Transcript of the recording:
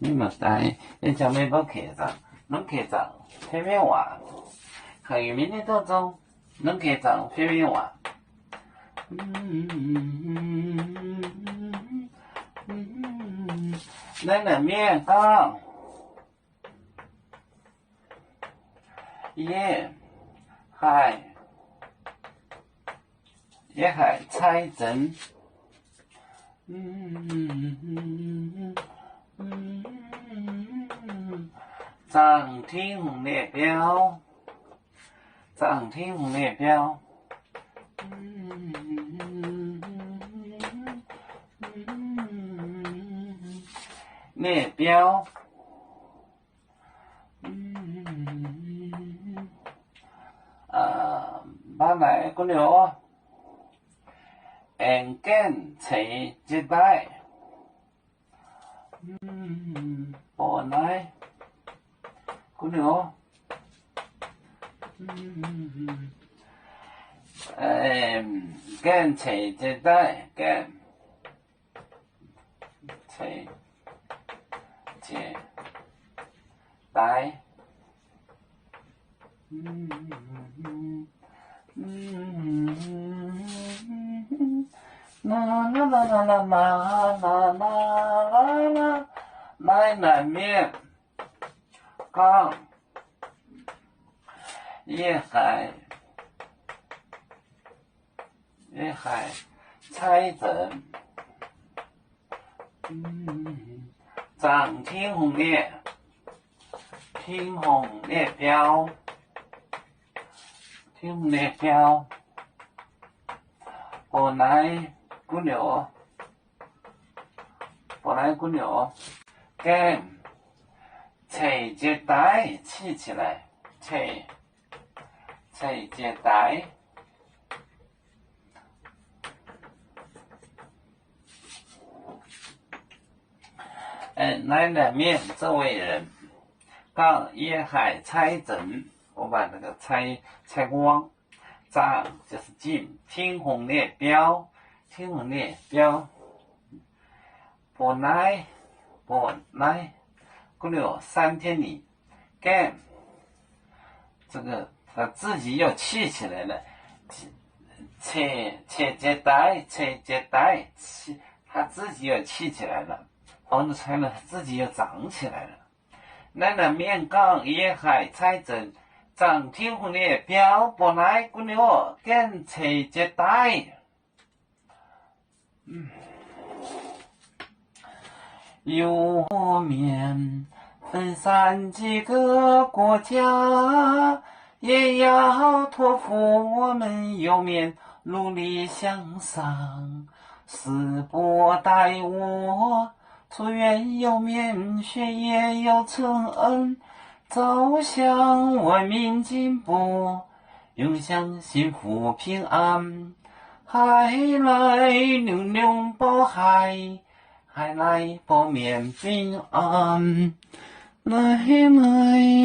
Mv baac daaih, yie caux meih mbuo keix zaangc, longx keix zaangc fiev miuv waac. Kangx yuoqc mienh nyei douz zong, longx keix zaangc fiev miuv waac. Naaiv naaic mienh gorngv, yie haih, yie haih cai zenx zaangc Tin-Hungh nyei biauv, zaangc Tin-Hungh nyei biauv, nyei biauv. Mv baac naaic gunv liuz, aengx gaengh ceix jiez daaih. Mv baac naaiv gunv liuz, gaengh ceix jiez daaih, gaengh ceix jiez daaih. Naaiv naaic mienh gorngv, yie haih, yie haih cai zenx zaangc Tin-Hungh nyei, Tin-Hungh nyei biauv, Tin-Hungh nyei biauv. Mv baac naaiv gunv liuz, mv baac naaiv gunv liuz, gaengh ceix jiez daaih ciqv qiex laaic, ceix, ceix jiez daaih. Naaiv naaic mienh 这位人 gorngv, yie haih cai zenx, 我把那个拆，拆光， zaangc 就是 进 Tin-Hungh nyei biauv, Tin-Hungh nyei biauv. Mv baac naaiv, mv baac naaiv gunv liuz 三天里 gaengh 这个他自己又气起来了，且且 jiez daaih, 且 jiez daaih, 他自己又气起来了，房子拆了，他自己又长起来了。 Naaiv naaic mienh gorngv, yie haih cai zenx zaangc Tin-Hungh nyei biauv. Mv baac naaiv gunv liuz, gaengh ceix jiez daaih. 有面分散几个国家，也要托付我们有面努力向上。世博带我出远游面，学业又成恩，走向文明进步，永享幸福平安。海来流流报海， 海来报面平安。来来